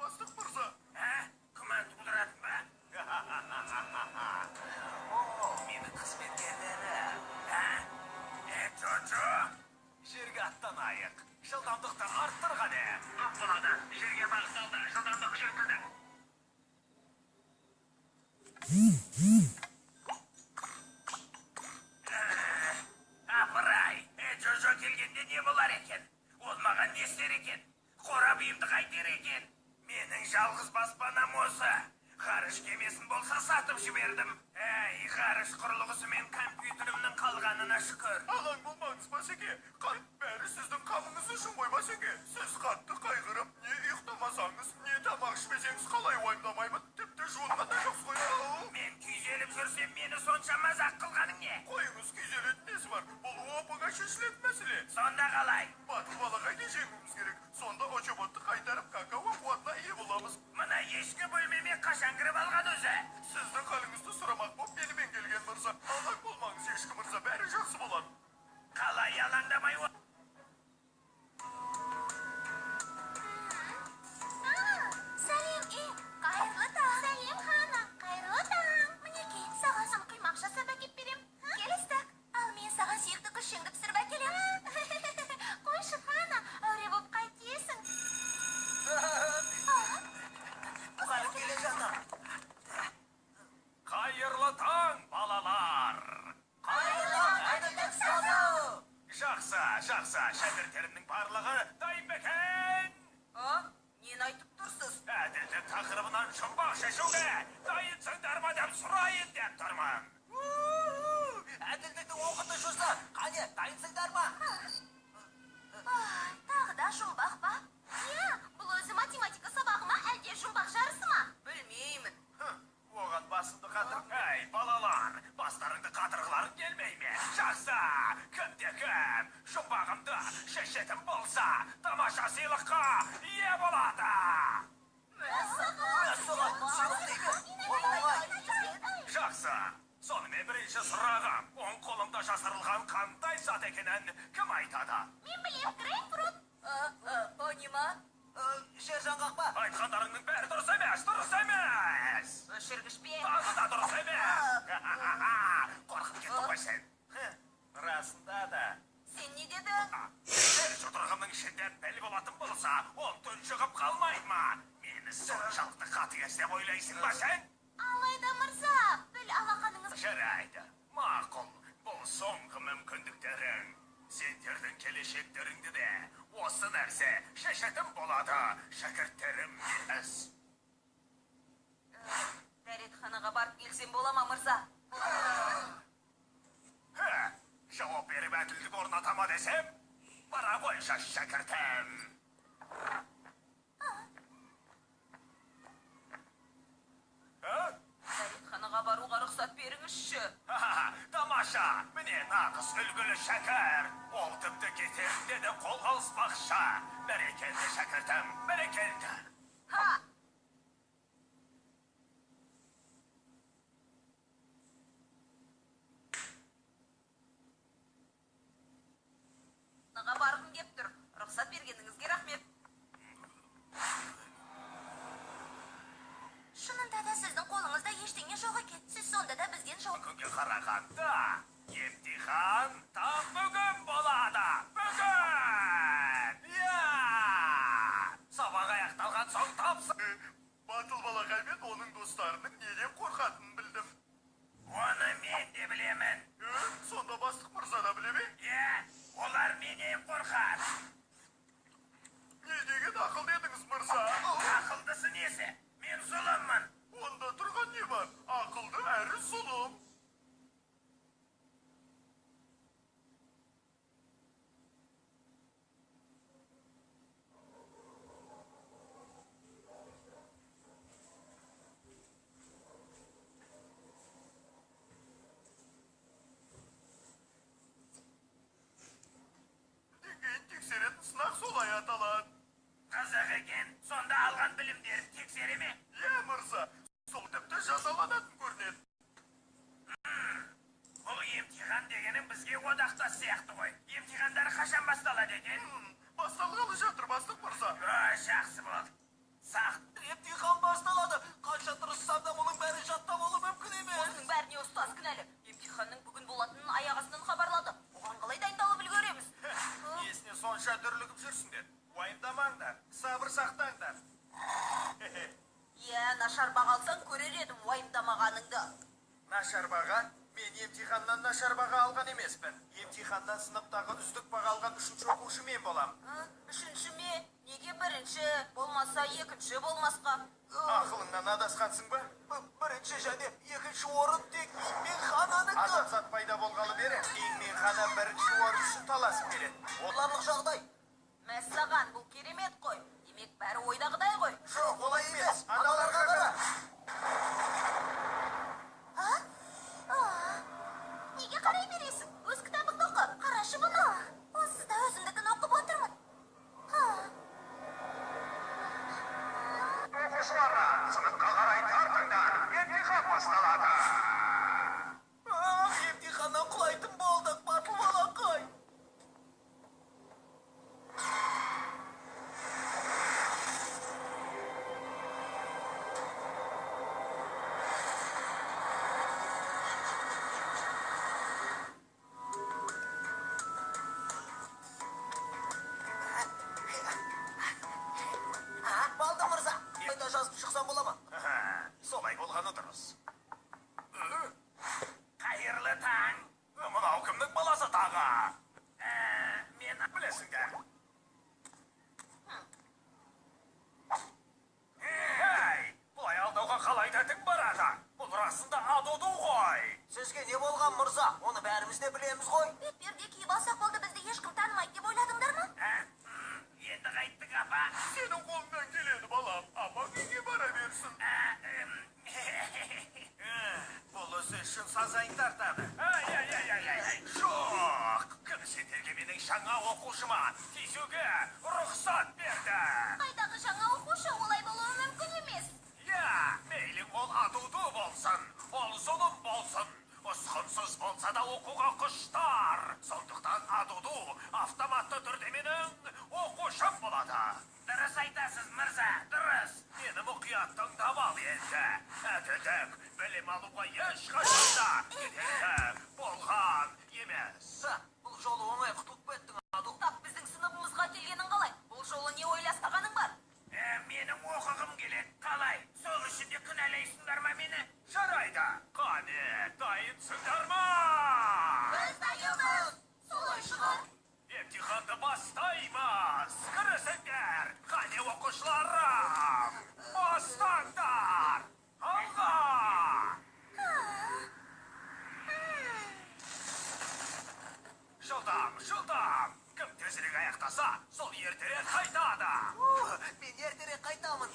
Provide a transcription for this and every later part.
Бастық мырза. Ә? Күмән тудыратын ба? О, менің қызметкерлерім. Ә? Е, Джо-Джо? Жерге аттанайық. Жылдамдықты арттыр қане. Көп болады. Жерге бағытталды. Жылдамдық күшейтілді. Апырай, Джо-Джо келгенде не болар екен? Ол маған не істер екен? Қорап үйімді қайтер екен? Менің жалғыз баспанам осы. Ғарыш кемесін болса сатып жібердім. Әй, ғарыш құрылғысы мен компьютерімнің қалғанына шүкір. Алаң болмаңыз, Басеке. Бәрі сіздің қамыңыз үшін ғой, Басеке. Сіз қатты қайғырып, не ұйықтамасаңыз, не тамақ ішпесеңіз қалай уайымдамаймын. Тіпті жуынған да жоқсыз ғой. Мен күйзеліп жүрсем, мені сонша мазақ қылғаның не? Қойыңыз, күйзелетін несі бар? Бұл оп-оңай шешілетін мәселе. Сонда қалай? Батыл балағайды жеңуіміз керек. Сонда Очоботты қайтарып, какао қуатына ие боламыз. Мына ешкі бөлмеме қашан кіріп алған өзі? Сіздің халіңізді сұрамақ боп менімен келген мырза. Алаң болмаңыз, ешкі мырза, бәрі жақсы болады. Қалай алаңдамай Сәлем, қайырлы таң. Сәлем, Хана, қайырлы таң. Мінекей, саған сон құймақ жасап әкеп берем. Келістік. Ал мен саған сүйікті күшіңді пісіріп әкелем. Қойшы, Хана, әуре боп қайтесің. Мұғалім келе жатыр. Қайырлы таң, балалар. Қайырлы таң, әділдік ұстазы. Жақсы, жақсы, шәкірттерімнің барлығы дайын ба екен? А? Нені айтып тұрсыз? Әділдік тақырыбынан жұмбақ шешуге дайынсыңдар ма деп сұрайын деп тұрмын. Әділдіктің оқытушысы, қане, дайынсыңдар ма? Тағы да жұмбақ па? Иә, бұл өзі математика сабағы ма, әлде жұмбақ жарысы ма? Білмеймін. Оған басымды қатыр... Әй, балалар, бастарыңды қатырғыларың келмей ме? Жақсы, кімде кім жұмбағымды шешетін болса, тамаша сыйлыққа ие болады. Мәссаған, сыйлық дейді. Ол оңай. Жақсы, сонымен бірінші сұрағым, оң қолымда жасырылған қандай зат екенін кім айтады? Мен білем, грейпфрут. О, не ма? Жер жаңғақ па? Айтқандарыңның бәрі дұрыс емес, дұрыс емес. Өшіргіш пе? Тағы да дұрыс емес. Қорқып кеттің ғой сен. Расында да. Сен не дедің? Егер жұдырығымның ішінде піл болатын болса, ол тұншығып қалмайды ма? Мені соншалықты қатыгез деп ойлайсың ба сен? Алайда мырза, піл алақаныңыз... Жарайды, мақұл, бұл соңғы мүмкіндіктерің. Сендердің келешектеріңді де осы нәрсе шешетін болады, шәкірттерім емес. Дәретханаға барып келсем бола ма, мырза? Жауап беріп әділдік орната ма десем, бара қойшы, шәкіртім. Дәретханаға баруға рұқсат беріңізші. Тамаша, міне нағыз үлгілі шәкірт. Ол тіпті кетерінде де қол алыспақшы. Бәрекелді, шәкіртім, бәрекелді. Ха! Барғым кеп тұр. Рұқсат бергеніңізге рахмет. Шынында да сіздің қолыңызда ештеңе жоқ екен. Сіз сонда да бізден жауап... Күнге қарағанда, емтихан тап бүгін болады. Бүгін! Иә! Сабақ аяқталған соң тапсы... Батыл балағай мен оның достарының неден қорқатынын білдім. Оны мен де білемін. Сонда бастық мырза да біле ме? Иә, олар менен қорқады. Не деген ақыл дедіңіз, мырза? Ақылдысы несі? Мен зұлыммын. Онда тұрған не бар? Ақылды әрі зұлым. солай аталады. Қызық екен. Сонда алған білімдерін тексере ме? Иә, мырза, сол тіпті жазаланатын көрінеді. Бұл емтихан дегенің бізге одақтас сияқты ғой. Емтихандар қашан басталады екен? Басталғалы жатыр, бастық мырза. О, жақсы болды. Сақ. Емтихан басталады. Қанша тырыссам да мұның бәрін жаттап алу мүмкін емес. Осының бәріне ұстаз кінәлі. Емтиханның бүгін болатынын аяқ астынан хабарлады. Оған қалай дайындалып үлгереміз? Несіне сонша дүрлігіп жүрсіңдер? Уайымдамаңдар, сабыр сақтаңдар. Иә, нашар баға алсаң көрер едім уайымдамағаныңды. Нашар баға? Мен емтиханнан нашар баға алған емеспін. Емтиханнан сыныптағы үздік баға алған үшінші оқушы мен болам. Үшінші ме? Неге бірінші, болмаса екінші болмасқа? Ақылыңнан адасқансың ба? Бірінші және екінші орын тек Ин мен Хананікі. Адамзат пайда болғалы бері Ин мен Хана бірінші орын үшін таласып келеді. Оларлық жағдай. Мәссаған, бұл керемет қой. Демек, бәрі ойдағыдай ғой. Жоқ, олай емес. Аналарға қара. Неге қарай бересің? Өз кітабыңды оқы. Қарашы бұны. Онсыз да өзімдікін оқып отырмын. Оқушылар, сыныпқа қарай тартыңдар. Емтихан басталады. Емтиханнан құлайтын болдық, батыл балақай. Балды мырза, қайта жазып шықсам бола ма? Солай болғаны дұрыс. Қайырлы таң. Мынау кімнің баласы тағы? Мен Білесіңдер. Ей, бұлай алдауға қалай тәтің барады? Бұл расында адуду ғой. Сізге не болған, мырза? Оны бәріміз де білеміз ғой. Бетперде киіп алсақ болды, бізді ешкім танымайды деп ойладыңдар ма? Енді қайттік, апа. Сенің қолыңнан келеді, балам. Апаң үйге бара берсін. Бұл ісі үшін сазайын тартады. Ай-ай-ай-ай-ай. Жоқ! Кім сендерге менің жаңа оқушыма тиісуге рұқсат берді? Қайдағы жаңа оқушы, олай болуы мүмкін емес. Иә, мейлі ол адуды болсын, ол зұлым болсын, ұсқынсыз болса да оқуға құштар. Сондықтан адуду автоматты түрде менің оқушым болады. Дұрыс айтасыз, мырза, дұрыс. Мені мұқият тыңдап ал енді. Әділдік білім алуға ешқашан да кедергі болған емес. Бұл жолы оңай құтылып кеттің, Аду. Тап біздің сыныбымызға келгенің қалай? Бұл жолы не ойластырғаның бар? Менің оқығым келеді. Қалай? Сол үшін де кінәлайсыңдар ма мені? Жарайды. Қане, дайынсыңдар ма? Біз дайынбыз. Солай шығар. Емтиханды бастаймыз. Кірісіңдер. Қане, оқушыларым. Бастаңдар. Алға! Жылдам, жылдам. Кім тезірек аяқтаса, сол ертерек қайтады. Мен ертерек қайтамын.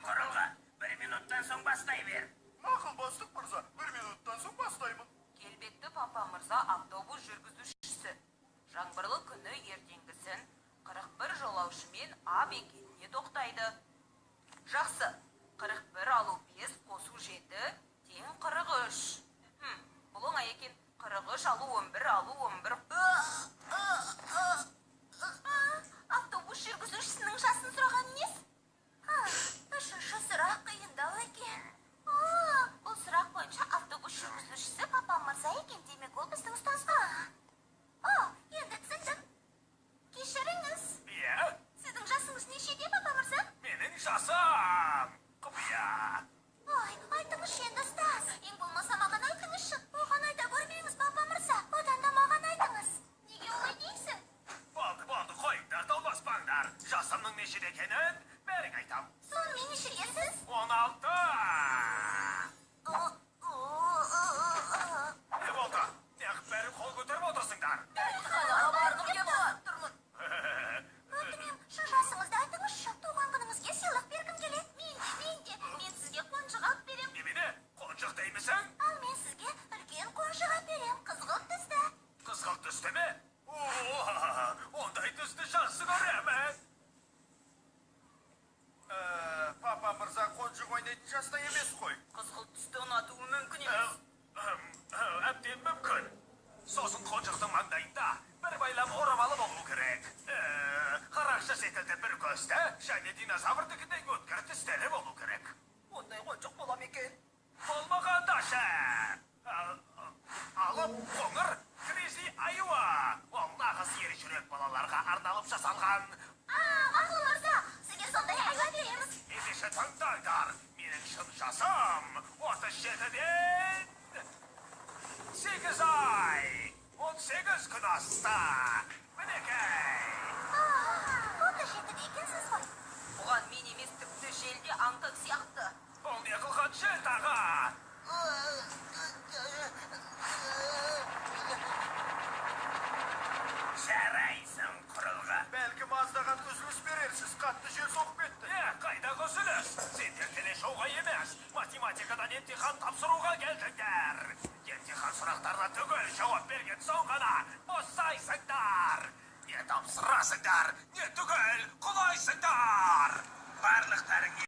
Құрылғы, бір минуттан соң бастай бер. Мақұл, бастық мырза, бір минуттан соң бастаймын. Келбетті папа мырза автобус жүргізушісі. Жаңбырлы күні ертеңгісін 41 жолаушымен А бекетіне тоқтайды. Жақсы, 41 алу 5 қосу 7 тең 43. Бұл оңай екен. 43 алу 11 алу 11. Автобус жүргізушісінің жасын сұраған несі? Үшінші сұрақ қиындау екен. Бұл сұрақ бойынша автобус жүргізушісі папа мырза екен, демек ол біздің ұстазға. Енді түсіндім. Кешіріңіз. Иә, Сіздің жасыңыз нешеде, папа мырза? менің жасым. Құпия. Ой, айтыңызшы енді, ұстаз. Ең болмаса маған айтыңызшы. Оған айта көрмеңіз, папа мырза. Одан да маған айтыңыз. Неге олай дейсің? Болды, болды, қойыңдар, дауласпаңдар. Жасымның нешеде екенін бәрің айтам. Сонымен нешедесіз? 16. Не болды? Неғып бәрің қол көтеріп отырсыңдар? Дәретханаға барғым келіп тұрмын. Өтінем, шын жасыңызды айтыңызшы. Туған күніңізге сыйлық бергім келеді. Мен де, мен де. Мен сізге қонжық алып берем. Немене? Жасым 37-ден 8 ай, 18 күн асты. Мінекей. 37-де екенсіз ғой. Бұған мен емес, тіпті жел де аң-таң сияқты. Бұл не қылған жел тағы? Жарайсың, құрылғы. Бәлкім, аздаған үзіліс берерсіз, қатты жел соғып кетті. Е, қайдағы үзіліс? Сендер телешоуға емес, математикадан емтихан тапсыруға келдіңдер. Емтихан сұрақтарына түгел жауап берген соң ғана босайсыңдар. Не тапсырасыңдар, не түгел құлайсыңдар. Барлықтарың